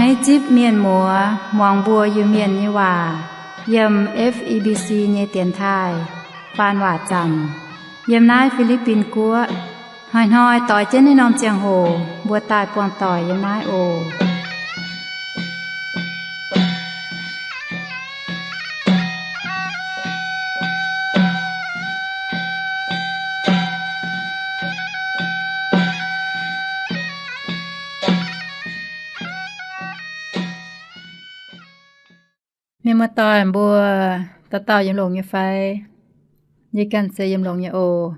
Naaiv zipv mienh muoz muangx mbuo Iu-Mienh nyei waac yiem F E B C nyei dienx taaih faan waac zanc yiem naaiv Fi^li^bin Guoqv. Hnoi-hnoi doix jienv naaiv norm ziangh hoc mbuo daaih buangh doic yiem naaiv oc. Mienh muoz-doic mbuo, dauh dauh yiem longx nyei fai? Yie ganh se yiem longx nyei oc.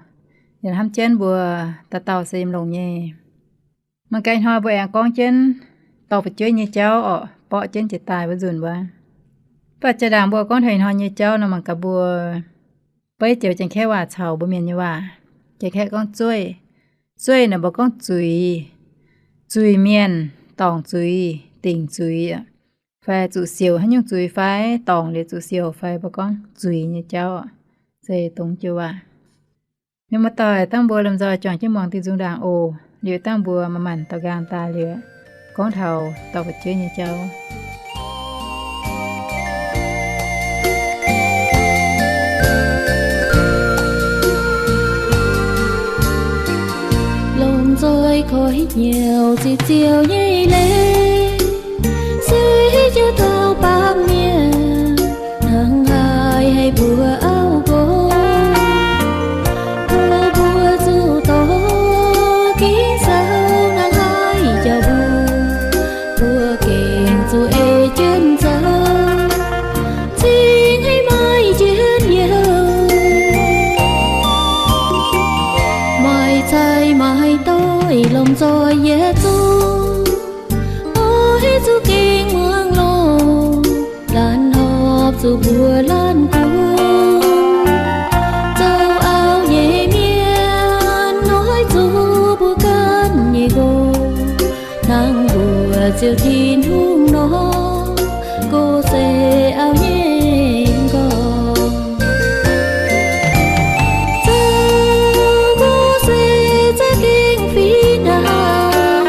Yaac hnamv jienv mbuo dauh dauh se yiem longx nyei. Mangc gaax ih hnoi mbuo aengx gorngv jienv dorh fu'jueiv nyei jauv orqc, borqv jienv jiex daaih wuov nzunc wuov. Mv baac jaa-ndaangc mbuo gorngv taux ih hnoi nyei jauv nor, mangc gaax mbuo beiv joux Janx-Kaeqv waac caux mbuo Mienh nyei waac. Janx-Kaeqv gorngv zueih. Zueih naaic mbuo gorngv zuiz. Zuiz-mienh, dorngc zuiz, dingc zuiz, fai zuqc siouc haaix nyungc zuiz fai dorngc liuz zuqc siouc fai mbuo gorngv zuiz nyei jauv, se dongh joux waac. Mienh muoz-doic, dangh mbuo lomh nzoih juangc jienv muangx diuh nzung ndaangc oc. Liuz dangh mbuo manc-manc daux nqaang daaih liuz gorngv taux dorh fu'jueiv nyei jauv. Lomh nzoih koi hnyouv ziqc ziouc nyei leiz, se hiuv jienv taux baamh mienh hnangv haaix haih mbuox auv nqox, tov mbuo zuqc dorh ging sou hnangv haaix jauv mbuo, mbuo gengh zuqc ei jienv zoux, cingx haiz maaih njien-youh. Maaih cai maaih doix lomh nzoih yietc zungv, oix zuqc gengh muangx longx, laanh horpc zuqc mbuox laanh kungx, zoux auv nyei mienh oix zuqc mbuo ganh nyei nqox, hnangv mbuox Ziouv Tin-Hungh nor, nqox se auv nyei m'nqorngv. Zoux nqox se za'gengh fih hnangv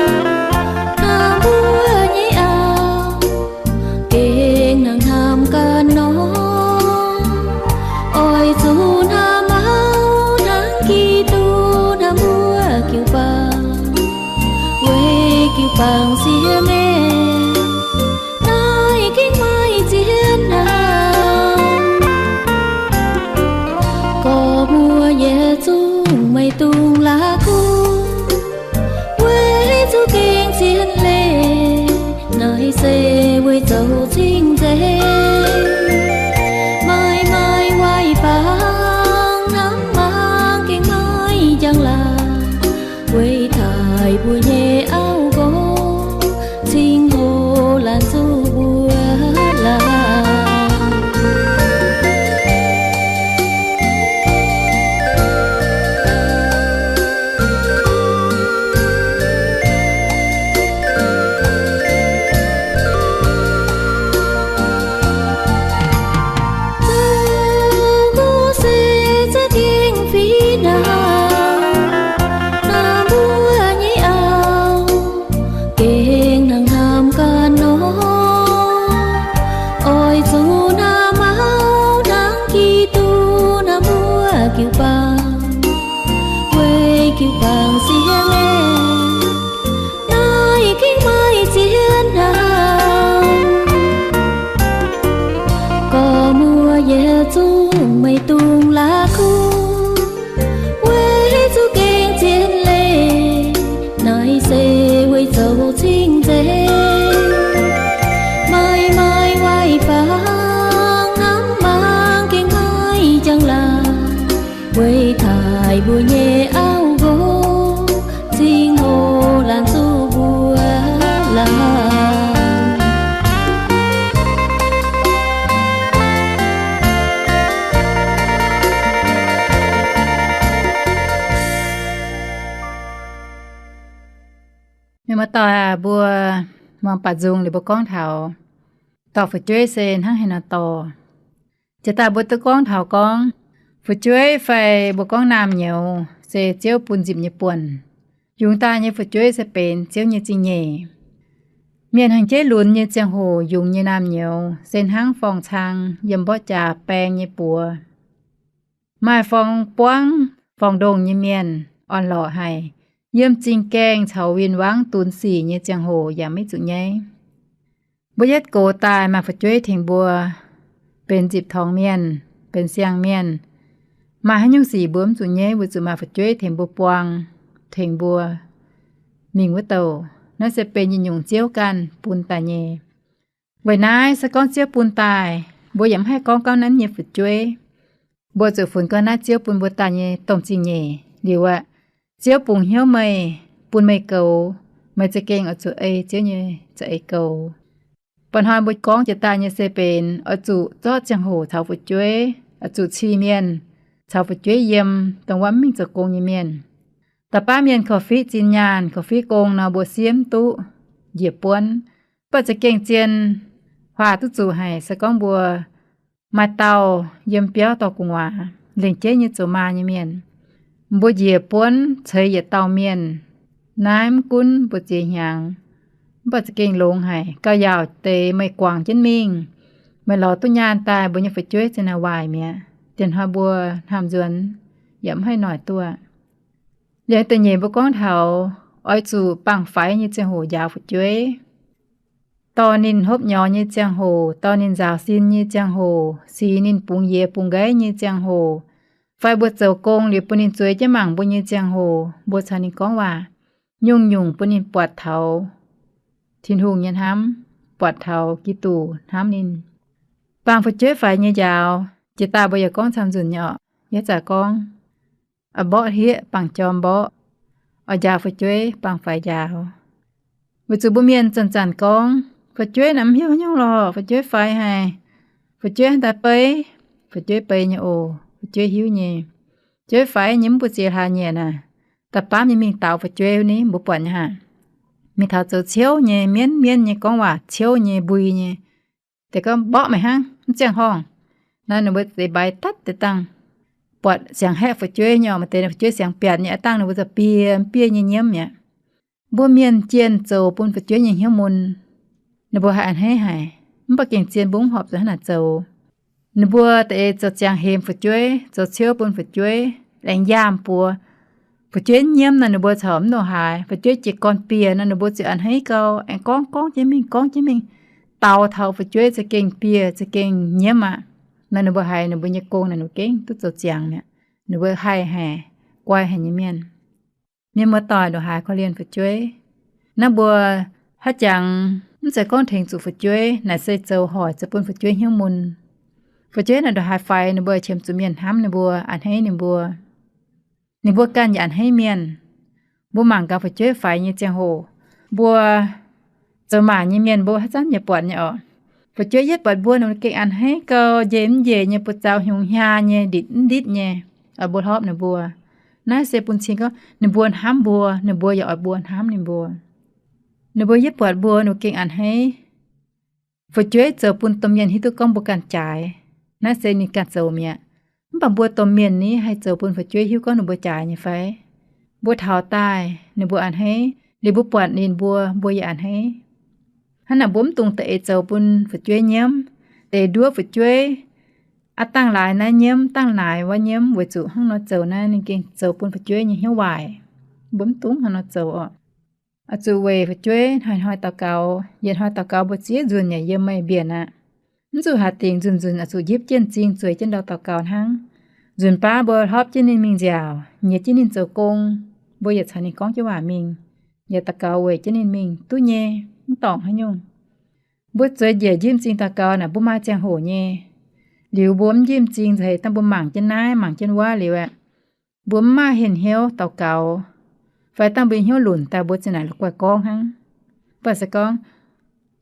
hnamv mbuo nyei auv, gengh hnangv hnamv ganh nor. Oix zuqc hnamv auv hnangv Giduc hnamv mbuo jiu-baang, weic jiu-baang siex maengh, naaiv gengh maaih zien hnamv. Gorx muoz yietc zungv meih dungx la'kuqv, weic zuqc gengh zien leiz, naaiv se weic zoux cing-nzengc. Maaih maaih waaic bangc hnamv mangc gengh maaih njang-laangc, weic taaih mbuo nyei auv nqox cingx hoc laanh zuqc mbuo laanh. Zoux nqox se za'gengh fih hnangv hnamv mbuo nyei auv, gengh hnangv hnamv ganh nor. Oix zuqc hnamv auv hnangv Giduc hnamv mbuo jiu-baang, weic jiu-baang siex maengh, naaiv gengh maaih zien hnamv. Gorx muoz yietc zungv meih dungx la'kuqv, weic zuqc gengh zien leiz, naaiv se weic zoux cing-nzengc. Maaih maaih waaic bangc hnamv mangc gengh maaih njang-laangc, weic taaih mbuo nyei auv nqox cingx hoc laanh zuqc mbuo laanh. Mienh muoz-doic aac, mbuo muangx baac nzung liuz mbuo gorngv taux dorh fu'jueiv se hnangv haaix nor dorh. Jiex daaih mbuo duqv gorngv taux gorngv fu'jueiv fai mbuo gorngv naamh nyouz se Ziouv bun nzipc nyei buonc. Yungz daaih nyei fu'jueiv se benx Ziouv nyei zingh nyeic. Mienh hengx jeiv lunx nyei ziangh hoc yungz nyei naamh nyouz se hnangv forng-cang yiem mborqv jaax baeng nyei buoz. Maaih forng-buangv forng-ndongh nyei mienh orn-lorqc haic, yiem zingh gaengh caux win-wangv dunx sic nyei ziangh hoc yaac maiv zuqc nyaiv. Mbuo yietv gox daaih maaih fu'jueiv tengx mbuo benx nzipc torngx mienh, benx siang-mienh. Maaih haaix nyungc sic mbuo mv zuqc nyaiv, mbuo zuqc maaih fu'jueiv tengx mbuo buang, tengx mbuo mingh wuov douh. Naaiv se benx yietc nyungc Ziouv ganh bun daaih nyei. Weic naaiv se gorngv Ziouv bun daaih, mbuo yaac mv haih gorngv gauh nanv nyei fu'jueiv. Mbuo zuqc funx gauh naaiv Ziouv bun mbuo daaih nyei domh zingh nyeic liuz aqv. Ziouv bungx hnyouv meih, bun meih goux, meih za'gengh oix zuqc ei Ziouv nyei za'eix goux. Mba'hnoi mbuo gorngv jiex daaih nyei se benx oix zuqc zorqv ziangh hoc caux fu'jueiv, oix zuqc cih mienh caux fu'jueiv yiem, dongh wuov mv mingh zoux gong nyei mienh. Da'baav mienh korv-fiqv zinh nyaanh, korv-fiqv gong nor, mbuo siev mv duqv, njiec buonv. Mv baac za'gengh zien, huaax duqv zuqc haic se gorngv mbuo maaih dauh yiem biauv dorh gu'nguaaz, lengc jeiv nyei zoux maa nyei mienh. Mbuo njiec buonv ceix yietc dauh mienh. Naaiv mv gunv mbu'ziex hnyangx, mv baac za'gengh longx haic. Gauh yaauc deix meih guangc jienv mingh, meih lorz duqv nyaanh daaih, mbuo nyei fu'jueiv za'naaic waaic mi'aqv. Diex hnoi mbuo hnamv nzuonx yaac mv haih noic duqv. Liuz da'nyeic mbuo gorngv taux oix zuqc bangc faix nyei ziangh hoc njaaux fu'jueiv. Dorh ninh hopv nyorx nyei ziangh hoc, dorh ninh nzaaux sin nyei ziangh hoc, sic ninh bungx yie bungx nqaiv nyei ziangh hoc, fai mbuo zoux gong liuz bun ninh zueiz jienv mangc mbuo nyei ziangh hoc, mbuo caux ninh gorngv waac, nyungc-nyungc bun ninh buatc taux Tin-Hungh nyei hnamv, buatc taux Giduc hnamv ninh. Bangc fu'jueiv faix nyei njaaux, jiex daaih mbuo yaac gorngv camv nzunc nyei orqc. Yietv zanc gorngv, oix mborqv hlieqv bangc jorm mborqv, oix njaaux fu'jueiv bangc faix njaaux. Weic zuqc mbuo mienh zanc-zanc gorngv, fu'jueiv naaic mv hiuv haaix nyungc lorqc, fu'jueiv faix haic, fu'jueiv hnangv daaih bei, fu'jueiv bei nyei oc, fu'jueiv hiuv nyei. Fu'jueiv faix nyei mv buoz-ziex hlaax nyieqc naaic, da'baav nyei mingh daaux fu'jueiv ni mbuo buatc nyei haah. Mingh taux zoux ciouv nyei, mienv mienv nyei, gorngv waac ciouv nyei, mbui nyei. Deix gorngv mborqv meih hnangv, mv ziangh horngh. Naaiv ninh mbuo deix mbaix datv deix dangh. Buatc siangx haeqv fu'jueiv nyei orqc, maaih deix fu'jueiv siangx biatc nyei aqv dangh, ninh mbuo zoux bie, biev nyei nyiemv mi'aqv. Mbuo mienh jienh zoux bun fu'jueiv nyei hnyouv mun, ninh mbuo haih a'hneiv haic. Mv baac gengh zien mbuo mv horpc zuqc hnangv naaic zoux. Ninh mbuo deix zoux ziangx hemx fu'jueiv, zoux ciouv bun fu'jueiv, laengz nyaanh buoz fu'jueiv nyiemv nor, ninh mbuo corc mv ndongc haaix. Fu'jueiv jiez gorn bieqc nor, ninh mbuo ziouc a'hneiv gau, aengx gorngv gorngv jienv mingh, gorngv jienv mingh, daux taux fu'jueiv za'gengh bieqc, za'gengh nyiemv aqv. Naaiv ninh mbuo haiz ninh mbuo nyei gong naaic, ninh mbuo gengh duqv zoux ziangx mi'aqv. Ninh mbuo haih haic, guai haic nyei mienh. Mienh muoz-doic ndongc haaix korv-lienh fu'jueiv? Naaiv mbuo haaix jangx mv zeiz gorngv tengx zuqc fu'jueiv, naaic se zoux hoic zoux bun fu'jueiv hnyouv mun. Fu'jueiv naaic ndongc haaix faix, ninh mbuo qiemx zuqc mienh hnamv ninh mbuo, a'hneiv ninh mbuo. Ninh mbuo ganh yaac a'hneiv mienh. Mbuo mangc gaax fu'jueiv faix nyei ziangh hoc, mbuo zoux maac nyei mienh mbuo haaix zanc yaac buatc nyei orqc. Fu'jueiv yietv buatc mbuo, ninh mbuo gengh a'hneiv gau, njeih mv njeih nyei, buoz-zaux hnyungx hnyaan nyei, nditc mv nditv nyei, oix mbuo hlorpv ninh mbuo. Naaiv se bun cing gorngv ninh mbuo hnamv mbuo, ninh mbuo yaac oix mbuo hnamv ninh mbuo. Ninh mbuo yietv buatc mbuo, ninh mbuo gengh a'hneiv. Fu'jueiv zoux bun domh mienh hiuv duqv gorngv mbuo ganh jaaix. Naaiv se ninh ganh zoux mi'aqv. Mv baac mbuo domh mienh ni haih zoux bun fu'jueiv hiuv gorngv ninh mbuo jaaix nyei fai? Mbuo taux daaih ninh mbuo a'hneiv, liuz mbuo buatc ninh mbuo, mbuo yaac a'hneiv. Hnangv naaic mbuo mv dungx da'eix zoux bun fu'jueiv nyiemv, da'eix nduov fu'jueiv. Aav dangh laaix naaiv nyiemv, dangh laaix wuov nyiemv, weic zuqc hnangv nor zoux naaiv ninh gengh zoux bun fu'jueiv nyei hnyouv waaic. Mbuo mv dungx hnangv nor zoux orqc. Oix zuqc weic fu'jueiv hnoi-hnoi daux gaux. Yietc hnoi daux gaux mbuo ziex nzunc yaac yiem meih mbienc aqv. Mv zuqc haaix dingc nzunc-nzunc oix zuqc njipv jienv m'zing zueiz jienv ndau daux gaux hnangv. Nzunc baav mbuo hlorpv jienv ninh mingh nziaauc, nyiex jienv ninh zoux gong, mbuo yaac caux ninh gorngv jienv waac mingh, yaac daux gaux weic jienv ninh mingh duqv nyei, mv dorngc haaix nyungc. Mbuo zueiz njiec njipv m'zing daux gaux naaic mbuo maaih ziangh hoc nyei. Liuz mbuo mv njipv m'zing nzeiz dangh mbuo mangc jienv naaiv mangc jienv wuov liuz aeqv, mbuo mv maaih hinh hnyouv daux gaux, fai dangh mbuo hnyouv lunc daaih mbuo za'naaic la'guaih gorngv hnangv. Mv baac se gorngv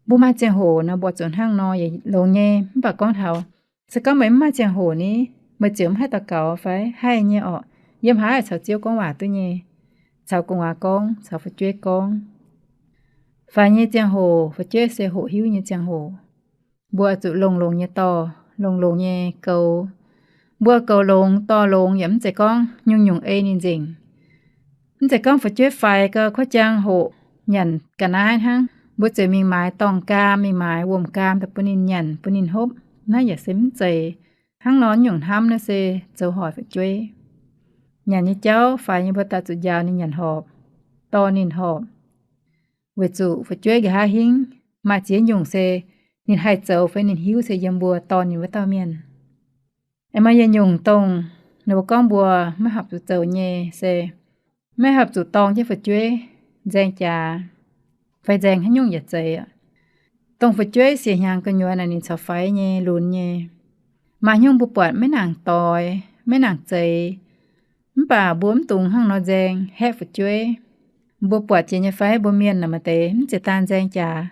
mbuo maaih ziangh hoc nor, mbuo zuqc hnangv nor yaac longx nyei. Mv baac gorngv taux se gorngv meih mv maaih ziangh hoc ni, meih ziouc mv haih daux gaux fai? Haih nyei orqc. Yiem haaix caux Ziouv gorngv waac duqv nyei, caux gu'nguaaz gorngv, caux fu'jueiv gorngv. Faix nyei ziangh hoc, fu'jueiv se hoqc hiuv nyei ziangh hoc. Mbuo zuqc longx-longx nyei dorh, longx-longx nyei goux. Mbuo goux longx dorh longx yaac mv zeiz gorngv nyungc-nyungc ei ninh nzengc. Mv zeiz gorngv fu'jueiv faix gau kuov jang hoqc nyanc ga'naaiv hnangv, Mbuo ziouc mingh maaiz dorngh gaam, mingh maaiz wuom gaam daaih bun ninh nyanc, bun ninh hopv. Naaiv yaac se mv zeiz. Hnangv nor nyungc hnamv naaiv se zoux hoic fu'jueiv. Nyanc nyei jauv faix nyei, mbuo daaih zuqc njaaux ninh nyanc horpc, dorh ninh horpc. Weic zuqc fu'jueiv nqa'haav hingv maaih ziex nyungc se ninh haih zoux fai ninh hiuv se yiem mbuo dorh ninh wuov dauh mienh. Aengx maaih yietc nyungc dongh ninh mbuo gorngv mbuo maiv horpc zuqc zoux nyei se maiv horpc zuqc dorng jienv fu'jueiv nzaeng jaax fai nzaeng haaix nyungc yaac zeiz. Dongh fu'jueiv siec hnyangx gu'nyuoz naaic ninh caux faix nyei, lunx nyei. Maaih hnyungv mbuo buatc maiv nangc doix, maiv nangc zeiz, mv baac mbuo mv dungx hnangv nor nzaeng haeqv fu'jueiv. Mbuo buatc jiex nyei fai mbuo mienh naaic maaih deix mv zeiz daaih nzaeng jaax,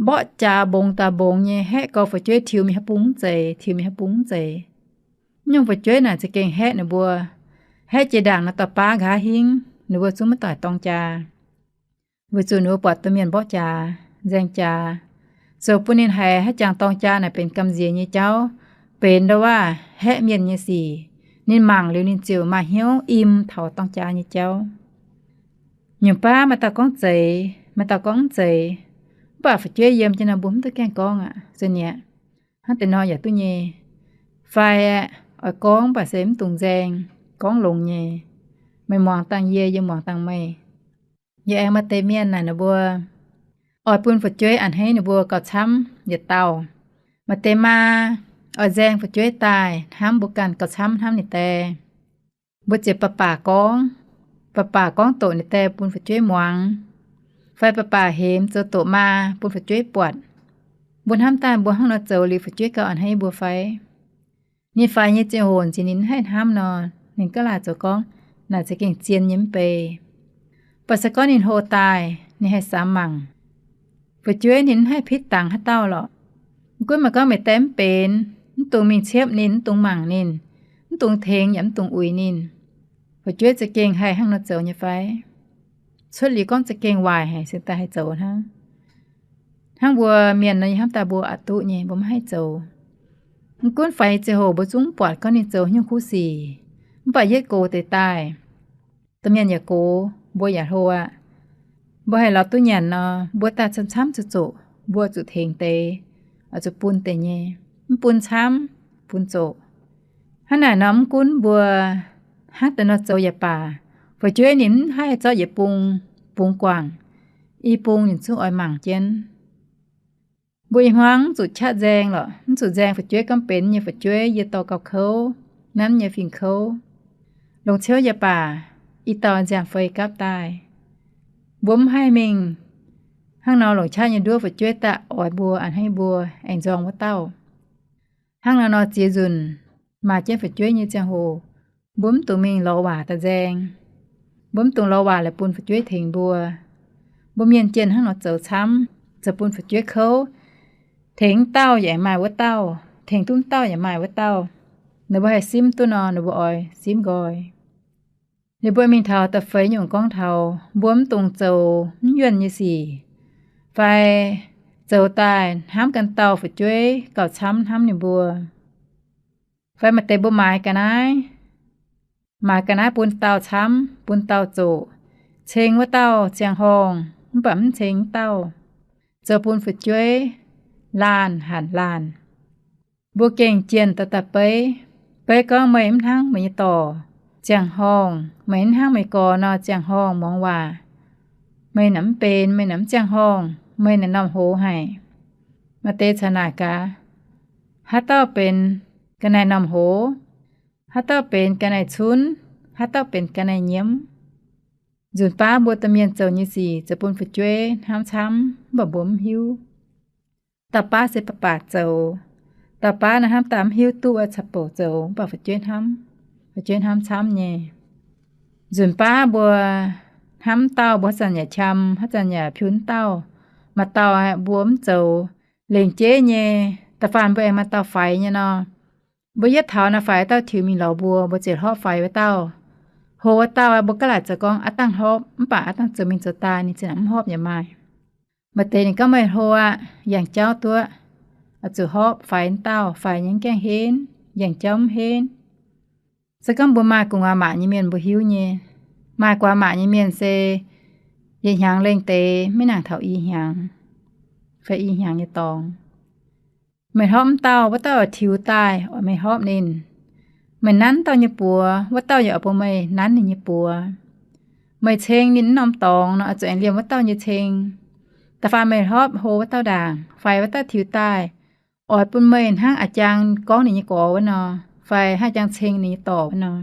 mborqv jaax mbongx daaih mbongx nyei haeqv gau fu'jueiv, tiux mingh haaix bung mv zeiz, tiux mingh haaix bung mv zeiz. Nyungc fu'jueiv naaic za'gengh haeqv ninh mbuo, haeqv jiex ndaangc nor dorh baav nqa'haav hingv ninh mbuo zungv maiv doic dorng jaa. Weic zuqc ninh mbuo buatc domh mienh mborqv jaax, nzaeng jaax, zoux bun ninh haiz haaix jangx dorng jaa naaic benx gamh nziex nyei jauv, benx ndau waac haeqv mienh nyei sic. Ninh mangc liuz ninh ziouc maaih hnyouv im taux dorng jaa nyei jauv. Nyungc baav maaih dauh gorngv zeiz, maaih dauh gorngv mv zeiz, mv baac fu'jueiv yiem jienv nor mbuo mv duqv gaengh gorngv aqv. Zeiz niaa, hnangv deix nor yaac duqv nyei. Fai aeqv, oix gorngv mv baac se mv dungx nzaeng, gorngv longx nyei. Meih muangx dangh yie, yie muangx dangh meih. Yaac aengx maaih deix mienh naaic ninh mbuo oix bun fu'jueiv a'hneiv ninh mbuo gauh camv yietc dauh. Maaih deix maa oix nzaeng fu'jueiv daaih hnamv mbuo ganh gauh camv hnamv ninh dae. Mbuo ziouc baac baac gorngv, baac baac gorngv doqc ninh dae bun fu'jueiv muangx, fai baac baac hemx zoux doqc maa bun fu'jueiv buatc. Mbuo hnamv daaih mbuo hnangv nor zoux liuz fu'jueiv gauh a'hneiv mbuo fai? Ninh faix nyei ziangh hoc nziex ninh mv haih hnamv nor, ninh gaav laaic zoux gorngv naaic za'gengh zien nyei mv bei. Baac se gorngv ninh hlo daaih ninh haih samx mangc, fu'jueiv ninh mv haih pitv dangx haaix dauh lorqc. Mv gunv meih gorngv meih dae mv benx, mv dungx mingh ciepv ninh, mv dungx mangc ninh, mv dungx tengx yaac mv dungx uix ninh, fu'jueiv za'gengh haih hnangv nor zoux nyei fai? Cuotv liuz gorngv za'gengh waaic haic se daaih haih zoux hnangv. Hnangv mbuo mienh nor, yie hnamv daaih mbuo aqc duqv nyei, mbuo maiv haih zoux. Mv gunv faix nyei ziangh hoc mbuo zungv mv buatc gorngv ninh zoux haaix nyungc kuv sic, mv baac yietv gox deix daaih, domh mienh yaac gox, mbuo yaac hlo aqv. Mbuo haih lorz duqv nyanc nor, mbuo daaih camv-camv zuqc zoqc, mbuo zuqc tengx deix, oix zuqc bun deix nyei. Mv bun camv, bun zoqc. Hnangv naaic nor mv gunv mbuo hnangv deix nor zoux yaac baac, fu'jueiv ninh mv haih zorqv yietc bung bungx guangc, i bung ninh zungv oix mangc jienv. Mbuo ih hmuangx mv zuqc qaqv nzaeng lorqc, mv zuqc nzaeng fu'jueiv gorngv benx nyei fu'jueiv yie dorh gauh kouv, nanv nyei fingx kouv. Longc ciouv yaac baac, i dauh nziaamv-fei gapv daaih. Mbuo mv haih mingh hnangv nor longc qaqv nyei nduov fu'jueiv daaih oix mbuo, a'hneiv mbuo, aengx nzorng wuov dauh. Hnangv nor nor ziex nzunc maaih jienv fu'jueiv nyei ziangh hoc, mbuo mv dungx mingh lorz waac daaih nzaeng. Mbuo mv dungx lorz waac laaix bun fu'jueiv tengx mbuo. Mbuo mienh jienh hnangv nor zoux camv, zoux bun fu'jueiv kouv. Tengx wuov dauh yaac maaih wuov dauh, tengx duqv wuov dauh yaac maaih wuov dauh. Ninh mbuo haih simv duqv nor, ninh mbuo oix simv nqoi. Liuz mbuo mingh taux da'feix nyungc gorngv taux mbuo mv dungx zoux mv yuonh nyei sic, fai zoux daaih hnamv ganh dauh fu'jueiv gauh camv hnamv ninh mbuo. Fai maaih deix mbuo maaiz ga'naaiv, maaiz ga'naaiv bun dauh camv, bun dauh zoqc, ceng wuov dauh ziangh horngh mv baac mv ceng wuov dauh, zoux bun fu'jueiv laanh hanc laanh. Mbuo gengh jienh daaih daaih beiv, beiv gorngv meih mv hnangv meih nyei dorc ziangh horngh, meih mv hnangv meih gorx nor ziangh horngh muangx waac. Meih naaic mv benx, meih naaic mv ziangh horngh, meih naaic normh hoz haic. Maaih deix caux naaic gaax, haaix dauh benx ga'naaiv normh hoz, haaix dauh benx ga'naaiv cunv, haaix dauh benx ga'naaiv nyiemv. Nzunc baav mbuo domh mienh zoux nyei sic zoux bun fu'jueiv hnamv camv, mv baac mbuo mv hiuv. Dauh baav se baac baac zoux. Dauh baav naaiv hnamv daaih mv hiuv duqv, caux bouc zoux, mv baac fu'jueiv hnamv, fu'jueiv hnamv camv nyei. Nzunc baav mbuo hnamv dauh, mbuo haaix zanc yaac qam, haaix zanc yaac piu wuov dauh. Maaih dauh aeqv, mbuo mv zoux, lengc jeiv nyei, da'faanh mbuo aengx maaih dauh faix nyei nor, mbuo yietv taux naaiv faix dauh tiux mingh lorz mbuo, mbuo ziouc hlorpv faix wuov dauh. Hoz wuov dauh aeqv, mbuo gaav laaic zoux gorngv aav dangh hlorpv, mv baac aav dangh zoux mingh zoux daaih ninh zinh naaic mv hlorpv yaac maaih. Maaih deix ninh gorngv meih hlo aqv, yangh jauv duqv, oix zuqc hlorpv faix dauh, faix nyei mv gaengh henv, yangh jauv mv henv. Se gorngv mbuo maaih gu'nguaaz maac nyei mienh mbuo hiuv nyei. Maaih gu'nguaaz maac nyei mienh se yietc hnyangx lengh deix maiv nangc taux i hnyangx. fai i hnyangx nyei dorngx. Meih hlorpv wuov dauh, wuov dauh oix tiux daaih oix meih hlorpv ninh. Meih nanv wuov dauh nyei buoz, wuov dauh yaac oix bun meih nanv ninh nyei buoz. Meih ceng ninh wuov norm dorngx nor, oix zuqc aengx liemh wuov dauh nyei ceng. Da'faanh meih hlorpv hlo wuov dauh ndaangc, faix wuov dauh tiux daaih, oix bun meih hnangv a'jang gorngv ninh nyei gorx wuov nor, fai hnangv a'jang ceng ninh nyei dorc wuov nor.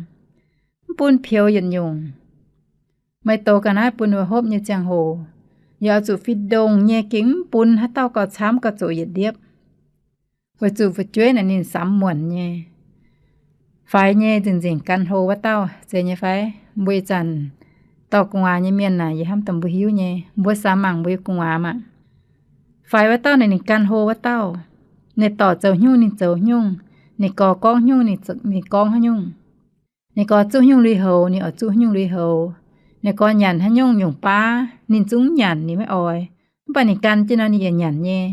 Mv bun peux yietc nyungc. Meih douz ga'naaiv bun ninh hopv nyei ziangh hoc, yaac oix zuqc fih ndongc nyei gengh mv bun haaix dauh gauh camv gauh zoqc yietc ndiepv. Weic zuqc fu'jueiv naaic ninh samx muonc nyei. Faix nyei nzengc-nzengc gan hlo wuov dauh, zeiz nyei fai? Mbuo ih zanc dorh gu'nguaaz nyei mienh naaic, yie hnamv dongh mbuo hiuv nyei, mbuo samx mangc mbuo nyei gu'nguaaz maah. Faix wuov dauh naaic ninh gan hlo wuov dauh. Ninh dorc zoux haaix nyungc ninh zoux haaix nyungc, ninh gorx gorngv haaix nyungc ninh gorngv haaix nyungc. Ninh gorx zuqv haaix nyungc lui-houx ninh oix zuqv haaix nyungc lui-houx. Ninh gorx nyanc haaix nyungc nyungc baav ninh zungv nyanc, ninh maiv oix. Mv baac ninh gan jienv nor ninh yaac nyanc nyei.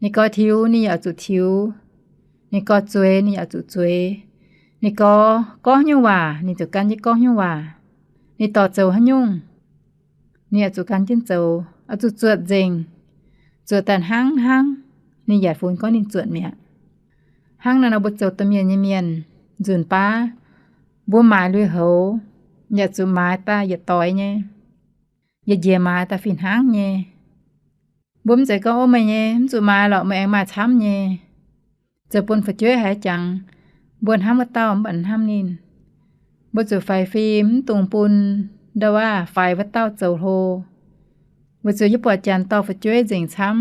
Ninh gorx tiux ninh yaac zuqc tiux. Ninh gorx zueiz ninh yaac zuqc zueiz. Ninh gorx gorngv haaix nyungc waac ninh ziouc gan jienv gorngv haaix nyungc waac. Ninh dorc zoux haaix nyungc, ninh yaac zuqc gan jienv zoux, oix zuqc zuotc nzengc. Zuotc daaih hnangv hnangv, ninh yaac funx gorngv ninh zuotc mi'aqv. Hnangv naaiv nor mbuo zoux domh mienh nyei mienh, nzunc baav mbuo maaiz lui-houx, yaac zuqc maaiz daaih yietc doix nyei, yietc njiec maaiz daaih fih hnangv nyei. Mbuo mv zeiz gorngv, Ov, meih nyei mv zuqc maaiz lorqc, meih aengx maaih camv nyei. Zoux bun fu'jueiv haiz jangx, mbuo hnamv wuov dauh mv baac hnamv ninh. Mbuo zuqc faix fim, mv dungx bun ndau-waav faix wuov dauh zoux hlo. Weic zuqc yie buatc janx dorh fu'jueiv nzengc camv,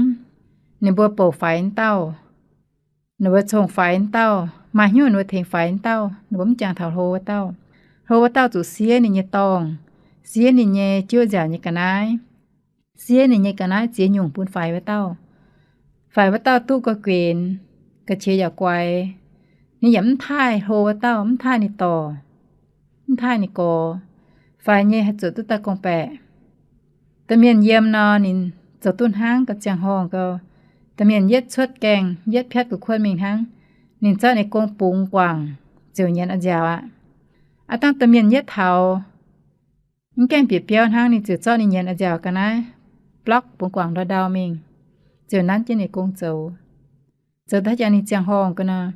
ninh mbuo bouc faix wuov dauh, ninh mbuo cong faix wuov dauh, maaih hnyouv ninh mbuo tengx faix wuov dauh, ninh mbuo mv jangx taux hlo wuov dauh. Hlo wuov dauh zuqc siev ninh nyei dorngh, siev ninh nyei juov nziaauc nyei ga'naaiv, siev ninh nyei ga'naaiv ziex nyungc bun faix wuov dauh. Faix wuov dauh duqv ga'guenx, ga'qiex yaac guaix. Ninh yaac mv taaih hlo wuov dauh, mv taaih ninh dorc, mv taaih ninh gorx. Faix nyei haih zuotc duqv daaih gorngv-baeqc. Domh mienh yiem nor ninh zoux duqv hnangv gauh ziangh horngh gau. Domh mienh yietv cuotv gaengh, yietv piatv gu'kuotv mingh hnangv, ninh zorqv ninh gong bungx guangc ziouc nyienx a'nziaauc aqv. Aav dangh domh mienh yietv taux, mv gaengh bieqc biauv hnangv, ninh ziouc zorqv ninh nyienx a'nziaauc ga'naaiv blokv bungx guangc ndau-ndau mingh, ziouc nanv jienv ninh gong zoux. Zoux daaih jangx ninh ziangh horngh gau nor.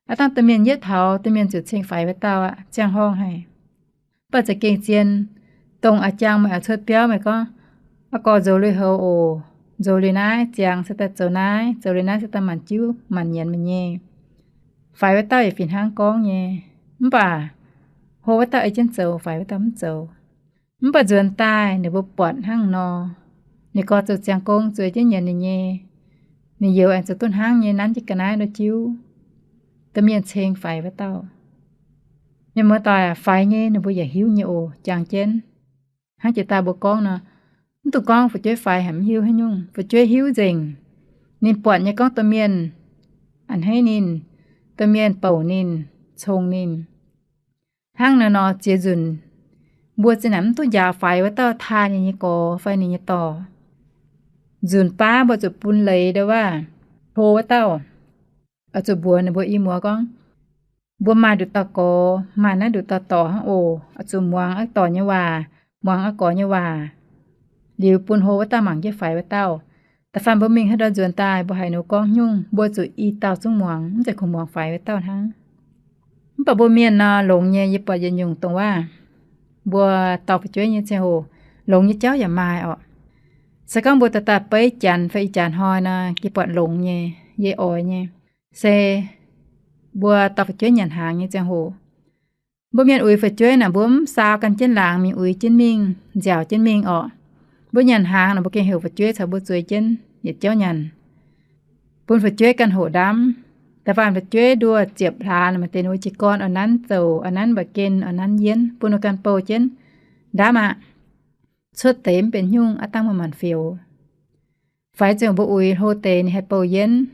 Aav dangh domh mienh yietv taux, domh mienh ziouc ceng faix wuov dauh aqv, ziangh horngh haic. Mv baac za'gengh zien, dongh a'jang meih oix cuotv biauv meih gorngv, Aa gorx, nzoux lui-houx oc. Nzoux liuz naaiv ziangx se daaih zoux naaiv, zoux liuz naaiv se daaih maanc jiuv maanc nyienx meih nyei. Faix wuov dauh yaac fih hnangv gorngv nyei. Mv baac hlo wuov dauh ei jienv zoux, faix wuov dauh mv zoux. Mv baac nzuonx daaih ninh mbuo buatc hnangv nor, ninh gorx zoux ziangx gong zueiz jienv nyienx ninh nyei. Ninh youz aengx zoux duqv hnangv nyei, nanv jienv ga'naaiv ndau jiuv. Domh mienh ceng faix wuov dauh. Mienh muoz-doic aac, faix nyei ninh mbuo yaac hiuv nyei oc, jangx jienv. Hnangv jiex daaih mbuo gorngv nor, mv dungx gorngv fu'jueiv faix haic mv hiuv haaix nyungc. Fu'jueiv hiuv nzengc. Ninh buatc nyei gorngv domh mienh a'hneiv ninh, domh mienh bouc ninh, cong ninh. Hnangv naaiv nor ziex nzunc, mbuo zinh naaic mv duqv njaaux faix wuov dauh taaih ninh nyei gorx fai ninh nyei dorc. Nzunc baav mbuo zuqc bun leiz ndau-waav hlo wuov dauh, oix zuqc mbuox ninh mbuo i muoz gorngv, mbuo maaih nduqc dauh gorx, maaih naaiv nduqc dauh dorc hnangv oc. Oix zuqc muangx aqv dorc nyei waac, muangx aqv gorx nyei waac, liuz bun hlo wuov dauh mangc jienv faix wuov dauh. Da'faanh mbuo mingh haaix ndau nzuonx daaih, mbuo haiz ninh gorngv nyungc, mbuo zuqc i dauh zungv muangx, mv zeiz kungx muangx faix wuov dauh hnangv. Mv baac mbuo mienh nor longx nyei, yie buatc yietc nyungc dongh waav mbuo dorh fu'jueiv nyei ziangh hoc, longx nyei jauv yaac maaih orqc. Se gorngv mbuo daaih daaih beiv janx fai ih janx hnoi nor, yie buatc longx nyei, yie oix nyei, se mbuo dorh fu'jueiv nyanc hnaangx nyei ziangh hoc. Mbuo mienh uix fu'jueiv naaic, mbuo mv saau gan jienv laangz mingh uix jienv mingh, nziaauc jienv mingh orqc. Mbuo nyanc hnaangx naaic, mbuo gengh heuc fu'jueiv caux mbuo zueiz jienv yietc jauv nyanc, bun fu'jueiv ganh hoqc ndaamv. Da'faanh fu'jueiv nduoh ziepc hlaax maaih deix ninh mbuo jiez gorn oix nanv zouc, oix nanv mba'gen, oix nanv yienv, bun ninh ganh bouh jienv, ndaamv aqv. Cuotv deix mv benx haaix nyungc, aav dangh maaih maanc fioux. Faix ziangh mbuo uix hlo deix ninh haih bouh yienv,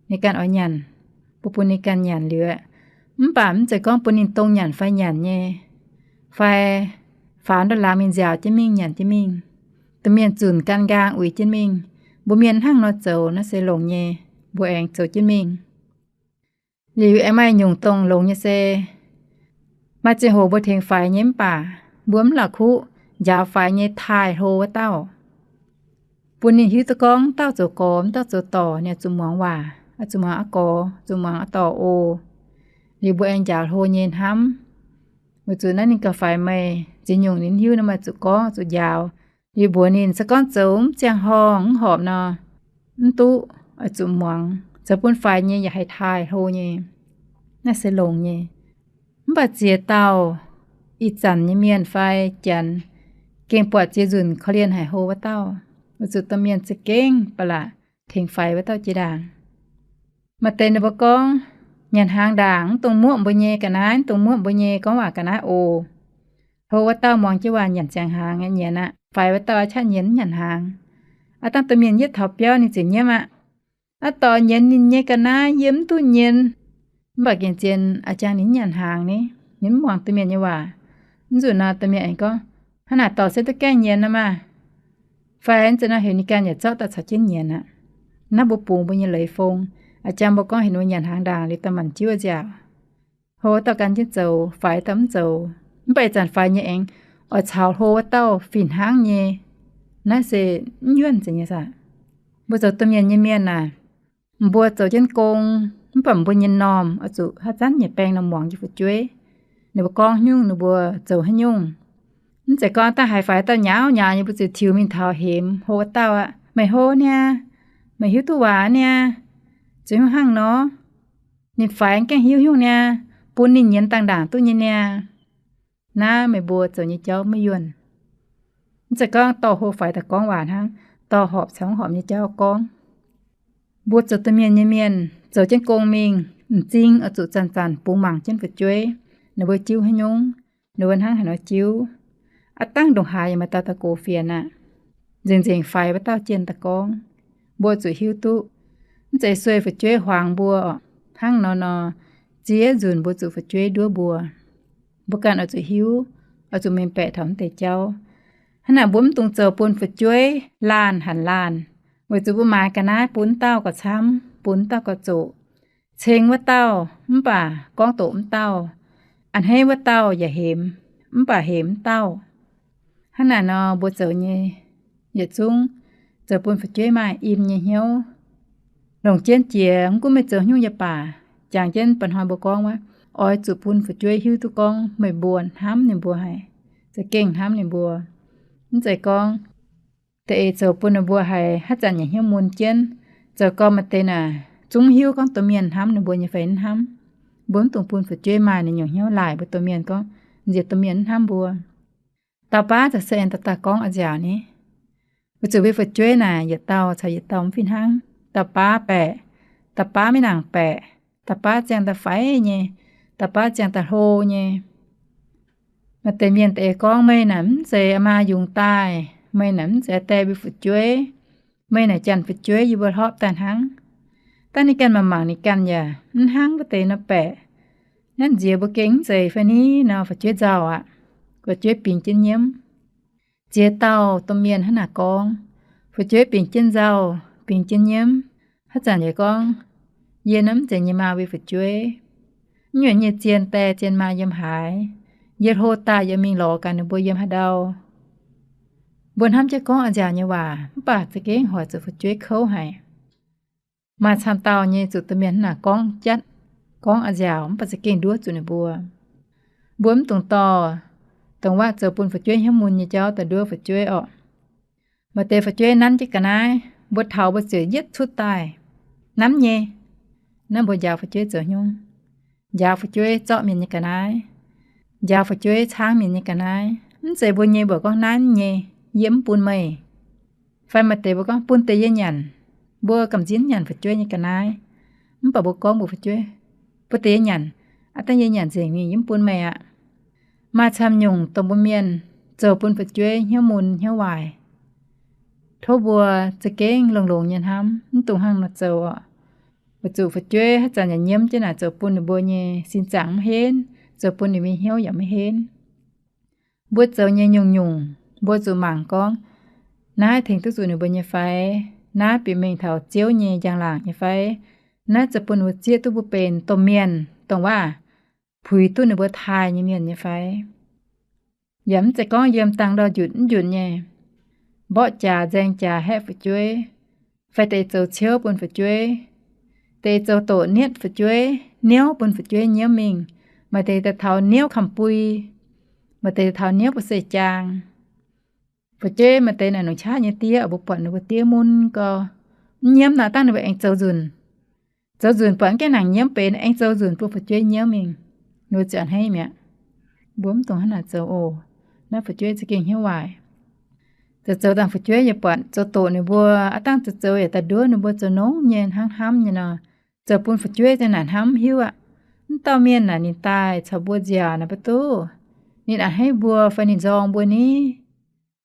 ninh ganh oix nyanc, mbuo bun ninh ganh nyanc liuz aqv. Mv baac mv zeiz gorngv bun ninh dongh nyanc fai nyanc nyei, fai faaux ndau laangz mingh nziaauc jienv mingh nyanc jienv mingh. Domh mienh zunc gan nqaang uix jienv mingh. Mbuo mienh hnangv nor zoux naaiv se longx nyei, mbuo aengx zoux jienv mingh. Liuz aengx maaih nyungc dongh longx nyei se, maaih ziangh hoc mbuo tengx faix nyei mv baac mbuo mv la'kuqv njaaux faix nyei taaih hlo wuov dauh. bun ninh hiuv duqv gorngv dauh zoux gorx, dauh zoux dorc, ninh zuqc muangx waac, zuqc muangx aqv gorx, zuqc muangx aqv dorc oc. Liuz mbuo aengx njaaux hlo nyei hnamv, weic zuqc naaiv ninh gauh faix meih, ziex nyungc ninh hiuv nor meih zuqc gorngv, zuqc njaaux. Liuz mbuox ninh se gorngv zoux mv ziangh horngh mv horpc nor, mv duqv, oix zuqc muangx. Zoux bun faix nyei yaac haih taaih hlo nyei. Naaiv se longx nyei. Mv baac ziex dauh ih zanc nyei mienh fai janx gengh buatc ziex nzunc korv-lienh haic hlo wuov dauh, weic zuqc domh mienh za'gengh ba'laqc tengx faix wuov dauh jiex ndaangc. Maaih deix ninh mbuo gorngv, nyanc hnaangx ndaangc mv dungx muoqv mbuo nyei ga'naaiv, mv dungx muoqv mbuo nyei gorngv waac ga'naaiv oc. Hlo wuov dauh muangx jienv waac nyanc ziangx hnaangx, nyanc aqv. Faix wuov dauh aqv qaqv nyienz mv nyanc hnaangx. Aav dangh domh mienh yietv taux biauv ninh ziouc nyiemv aqv. Aqv dorc nyienz ninh nyei ga'naaiv, yie mv duqv nyienz. Mv baac gengh zien a'jang ninh mv nyanc hnaangx ni, ninh mv muangx domh mienh nyei waac. Mv nzunc nor domh mienh aengx gorngv, hnangv naaic dorc se duqv gaengh nyienz nor maah! Fai mv zeiz nor heuc ninh ganh yaac zorqv daaih caux jienv nyienz aqv. Naaiv mbuo bungx mbuo nyei leiz fong. A'jang mbuo gorngv heuc ninh mbuo nyanc hnaangx ndaangc liuz daaih manc jiuv nziaauc. Hlo dauh gan jienv zoux, faix dauh mv zoux. Mv baac ih zanc faix nyei aengx oix caux hlo wuov dauh fih hnangv nyei. Naaiv se mv yuonh zeiz nyei saah? Mbuo zoux domh mienh nyei mienh naaic, mbuo zoux jienv gong, mv baac mbuo nyei m'normh oix zuqc haaix zanc nyei baeng nor muangx jienv fu'jueiv. Ninh mbuo gorngv haaix nyungc ninh mbuo zoux haaix nyungc. Mv zeiz gorngv daaih haiz faix dauh nyaauv nyaauv nyei mbuo ziouc tiux mingh taux hemx hlo wuov dauh aqv, meih hlo niaa, meih hiuv duqv waac niaa, zoux haaix nyungc hnangv nor, ninh faix gaengh hiuv nyungc niaa, bun ninh nyienz dangh ndaangc duqv nyei niaa. Naaiv meih mbuo zoux nyei jauv maiv yuonh. Mv zeiz gorngv dorh hlo faix daaih gorngv waac hnangv, dorh horpc caux mv horpc nyei jauv gorngv. Mbuo zoux domh mienh nyei mienh zoux jienv gong mingh, m'zing oix zuqc zanc-zanc bungx mangc jienv fu'jueiv, ninh mbuo jiuv haaix nyungc, ninh mbuo hnangv haaix nor jiuv. Aav dangh ndongc haaix yaac maaih dauh daaih gox fienx aqv. Nzengc-nzengc faix wuov dauh jienh daaih gorngv. Mbuo zuqc hiuv duqv, mv zeiz sueih fu'jueiv huangx mbuo. Hnangv nor nor, ziex nzunc mbuo zuqc fu'jueiv nduov mbuo. Mbuo ganh oix zuqc hiuv, oix zuqc mengh baeqc taux mv deix jauv. Hnangv naaic mbuo mv dungx zoux bun fu'jueiv laanh hanc laanh, weic zuqc mbuo maaiz ga'naaiv bun mv dauh gauh camv, bun mv dauh gauh zoqc, ceng wuov dauh mv baac gorngv doqc mv dauh, a'hneiv wuov dauh yaac hemx mv baac hemx mv dauh. Hnangv naaic nor mbuo zoux nyei yietc zungv zoux bun fu'jueiv maaih im nyei hnyouv. Longc jienv jiex mv gunv meih zoux haaix nyungc yaac baac, jangx jienv mba'hnoi mbuo gorngv wuov, oix zuqc bun fu'jueiv hiuv duqv gorngv meih mbuo hnamv ninh mbuo haic, za'gengh hnamv ninh mbuo. Mv zeiz gorngv da'eix zoux bun ninh mbuo haiz haaix zanc nyei hnyouv mun jienv, zoux gorngv maaih deix naaic zungv hiuv gorngv domh mienh hnamv ninh mbuo nyei fai mv hnamv. Mbuo mv dungx bun fu'jueiv maaih naaiv nyungc hnyouv laaic mbuo domh mienh gorngv nziex domh mienh mv hnamv mbuo. Dauh baav za'gengh se aengx daaih daaih gorngv a'nziaauc ni. Weic zuqc mbuo fu'jueiv naaic yietc dauh caux yietc dauh mv fih hnangv. Dauh baav baeqc, dauh baav maiv nangc baeqc, dauh baav ziangh daaih faix nyei, dauh baav ziangh daaih hlo nyei. Maaih deix mienh da'eix gorngv, meih naaic mv zeiz maa yungz daaih, meih naaic mv zeiz die mbuo fu'jueiv, meih naaic janx fu'jueiv yie mbuo hlorpv daaih hnangv. Dangh ninh ganh mangc mangc ninh ganh yaac mv hnangv wuov deix nor baeqc. Naaiv nziex mbuo gengh mv zeiz fai ni nor fu'jueiv nzauh aqv. Fu'jueiv bingx jienv nyiemv. Ziex dauh domh mienh hnangv naaic gorngv, fu'jueiv bingx jienv nzauh, bingx jienv nyiemv. Haaix zanc yaac gorngv, yie naaiv mv zeiz nyei maa mbuo fu'jueiv. Mv nyuonh nyei zien die zien maa yiem haaix, yie hlo daaih yie mingh lorz gaax ninh mbuo yiem haaix ndau. Mbuo hnamv jienv gorngv a'nziaauc nyei waac, mv baac za'gengh hoic zuqc fu'jueiv kouv haic. Maaih camv dauh nyei zuqc domh mienh hnangv naaic gorngv jatv, gorngv a'nziaauc mv baac za'gengh nduov zuqc ninh mbuo. Mbuo mv dungx dorh dongh waac zoux bun fu'jueiv hnyouv mun nyei jauv daaih nduov fu'jueiv orqc. Maaih deix fu'jueiv nanv jienv ga'naaiv, mbuo taux mbuo ziouc yietv cutv daaih. Nanv nyei. Naaiv mbuo njaaux fu'jueiv zoux hnyouv, njaaux fu'jueiv zorqv mienh nyei ga'naaiv, njaaux fu'jueiv caangv mienh nyei ga'naaiv. Mv zeiz mbuo nyei mbuo gorngv nanv nyei, yie mv bun meih. Fai maaih deix mbuo gorngv bun deix yie nyanc. Mbuo gamh nziex nyanc fu'jueiv nyei ga'naaiv, mv baac mbuo gorngv mbuox fu'jueiv, bun deix yie nyanc, aav dangh yie nyanc nzengc mingh yie mv bun meih aqv. Maaih camv nyungc dongh mbuo mienh zoux bun fu'jueiv hnyouv mun hnyouv waaic. Tov mbuo za'gengh longx-longx nyei hnamv, mv dungx hnangv nor zoux orqc. Weic zuqc fu'jueiv haaix zanc yaac nyiemv jienv naaic zoux bun ninh mbuo nyei sin zaangc maiv henv, zoux bun ninh mbuo nyei hnyouv yaac maiv henv. Mbuo zoux nyei nyungc-nyungc mbuo zuqc mangc gorngv, naaiv tengx duqv zuqc ninh mbuo nyei fai? Naaiv bieqc mengh taux Ziouv nyei njang-laangc nyei fai? Naaiv zoux bun ninh mbuo zieqv duqv mbuo benx domh mienh, dongh waac puix duqv ninh mbuo taaih nyei mienh nyei fai? Yaac mv zeiz gorngv yiem dangh ndau njunc mv njunc nyei. mborqv jaax nzaeng jaax haeqv fu'jueiv, fai deix zoux ciouv bun fu'jueiv, deix zoux doqc nietv fu'jueiv, niouv bun fu'jueiv nyiemv mingh. Maaih deix daaih taux niouv kamx bui, maaih deix taux niouv ba'seic jaang. Fu'jueiv maaih deix naaic longc qaqv nyei diev, mbuo buatc ninh mbuo diev mun gau, mv nyiemv naaic dangh ninh mbuo aengx zoux nzunc. Zoux nzunc buatc mv gaengh nangc nyiemv benx, aengx zoux nzunc bun fu'jueiv nyiemv mingh. Ninh mbuo ziouc a'hneiv mi'aqv. Mbuo mv dungx hnangv naaic zoux oc. Naaiv fu'jueiv za'gengh hnyouv waaic. Zoux zoux dangh fu'jueiv yaac buatc zoux doqc ninh mbuo, aav dangh zoux zoux yaac daaih nduov ninh mbuo zoux nongv nyei hnangv hnamv nyei nor. Zoux bun fu'jueiv za'naaic hnamv hiuv aqv. Mv dauh mienh naaic ninh daaih caux mbuo nziaauc naaic mbuo duqv, ninh a'hneiv mbuo fai ninh nzorng mbuo ni?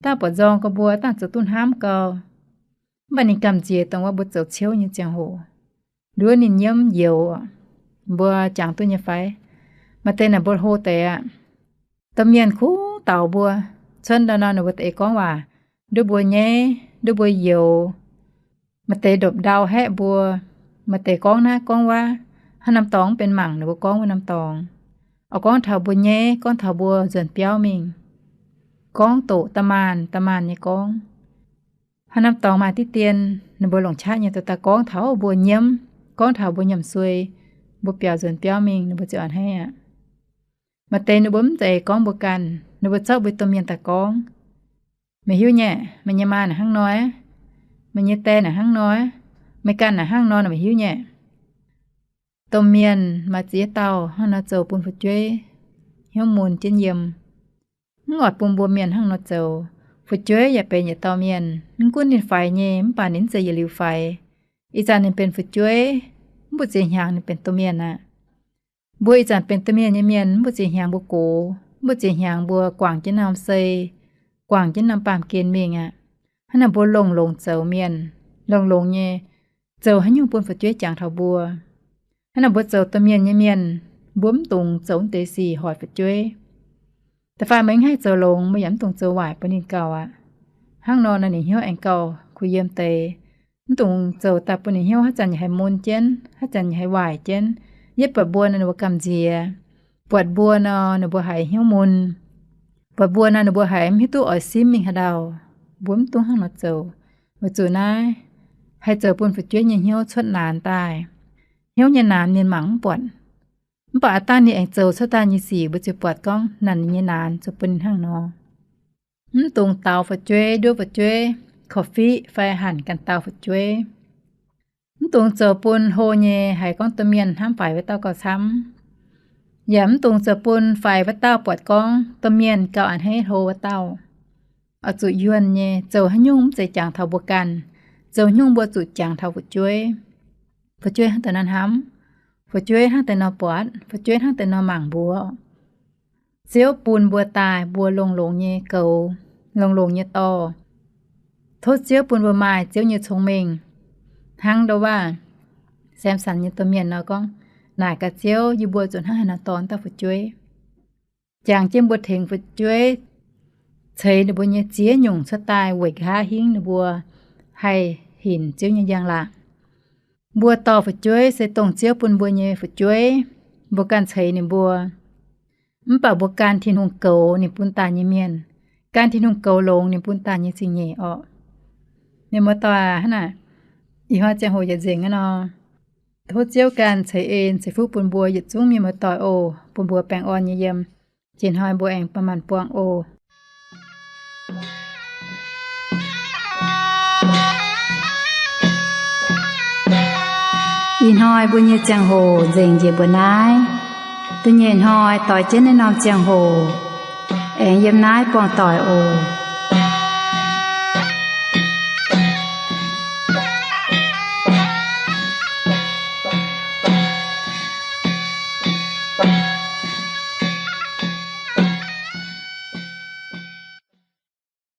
Dangh buatc nzorng gau mbuo, dangh zoux duqv hnamv gau. Mv baac ninh gamh nziex dongh wuov mbuo zoux ciouv nyei ziangh hoc, nduov ninh nyiemv youx. Mbuo jangx duqv nyei fai? Maaih deix naaic mbuo hlo deix aqv. Domh mienh kungx daux mbuo. Cuotv ndau nor ninh mbuo deix gorngv waac nduov mbuo nyei, nduov mbuo youx. Maaih deix ndopv-ndau haeqv mbuo. Maaih deix gorngv naaiv gorngv wuov, hnangv norm dorngx mv benx mangc ninh mbuo gorngv wuov norm dorngx. Oix gorngv taux mbuo nyei, gorngv taux mbuo nzuonx biauv mingh, gorngv doqc da'maanh da'maanh nyei gorngv. Hnangv norm dorngx maaih diqv dien, ninh mbuo longc qaqv nyei dorh daaih gorngv taux mbuo nyiemv, gorngv taux mbuo nyiemc suei, mbuo biaux nzuonx biauv mingh, ninh mbuo ziouc a'hneiv aqv. Maaih deix ninh mbuo mv zeiz gorngv mbuo ganh, ninh mbuo zorqv mbuo domh mienh daaih gorngv. Meih hiuv nyei, meih nyei maa naaic hnangv nor, meih nyei die naaic hnangv nor, meih ganh naaic hnangv nor, meih hiuv nyei. Domh mienh maaih ziex dauh hnangv nor zoux bun fu'jueiv hnyouv mun jienv yiem. Mv oix bun mbuo mienh hnangv nor zoux. Fu'jueiv yaac benx yietc dauh mienh, mv gunv ninh faix nyei, mv baac ninh mv zeiz yietc liuz faix. Ih zanc ninh benx fu'jueiv, mv mbu'ziex hnyangx ninh benx domh mienh aqv. Mbuo ih zanc benx domh mienh nyei mienh, mv mbu'ziex hnyangx mbuo gox, mv mbu'ziex hnyangx mbuo guangc jienv norm sei, guangc jienv norm baamh gen mingh aqv. Hnangv naaic mbuo longx-longx zoux mienh, longx-longx nyei zoux haaix nyungc bun fu'jueiv jangx taux mbuo. Hnangv naaic mbuo zoux domh mienh nyei mienh, mbuo mv dungx zoux deix sic hoic fu'jueiv. Da'faanh meih mv haih zoux longx, meih yaac mv dungx zoux waaic bun ninh gauh aqv. Hnangv nor nor ninh hnyouv aengx gauh kuh yiem deix. Mv dungx zoux daaih bun ninh hnyouv haaix zanc yaac haiz mun jienv, haaix zanc yaac haiz waaic jienv. Yie buatc mbuo nor ninh mbuo gamh nziex. Buatc mbuo nor ninh mbuo haiz hnyouv mun. Buatc mbuo nor ninh mbuo haiz mv hiuv duqv oix simv mingh haaix ndau. Mbuo mv dungx hnangv nor zoux. Weic zuqc naaiv haih zoux bun fu'jueiv nyei hnyouv cuotv naanx daaih. Hnyouv nyei naanx mienh mangc mv buatc. Mv baac aav dangh ninh aengx zoux cuotv daaih nyei sic mbuo ziouc buatc gorngv naanc ninh nyei naanx zoux bun ninh hnangv nor. Mv dungx daux fu'jueiv, nduov fu'jueiv, korv-fiqv fai hanc ganh daux fu'jueiv. Mv dungx zoux bun hlo nyei haiz gorngv domh mienh hnamv faix wuov dauh gauh camv. Yaac mv dungx zoux bun faix wuov dauh buatc gorngv domh mienh gauh a'hneiv hlo wuov dauh. Oix zuqc yuonh nyei, zoux haaix nyungc mv zeiz jangx taux mbuo ganh. Zoux haaix nyungc mbuo zuqc jangx taux fu'jueiv. Fu'jueiv hnangv deix nor hnamv, fu'jueiv hnangv deix nor buatc, fu'jueiv hnangv deix nor mangc mbuo. Ziouv bun mbuo daaih mbuo longx-longx nyei goux, longx-longx nyei dorh. Tov Ziouv bun mbuo maaih Ziouv nyei cong-mengh. Hnangv ndouv waac Samson nyei domh mienh nor gorngv, naaic gaax Ziouv, yie mbuo zuqc hnangv haaix nor dorh dauh fu'jueiv. Jangx jienv mbuo tengx fu'jueiv ceix ninh mbuo nyei ziex nyungc cuotv daaih weic nqa'haav hingv ninh mbuo haih hinc Ziouv nyei njang-laangc. Mbuo dorh fu'jueiv se dongh Ziouv bun mbuo nyei fu'jueiv, mbuo ganh ceix ninh mbuo. Mv baac mbuo gan Tin-Hungh goux ninh bun daaih nyei mienh, gan Tin-Hungh goux longx ninh bun daaih nyei zingh nyeic orqc. Mienh muoz-doic aac, hnangv naaic, ih hnoi ziangh hoc yietc nzengc aqv nor. Tov Ziouv ganh ceix en ceix fuqv bun mbuo yietc zungv mienh muoz-doic oc, bun mbuo baengh orn nyei yiem. Jiex hnoi mbuo aengx bun maanc buangh oc. Ih hnoi mbuo nyei ziangh hoc nzengc njiec mbuo naaiv. Da'nyeic hnoi doix jienv naaiv norm ziangh hoc aengx yiem naaiv buangh doic oc.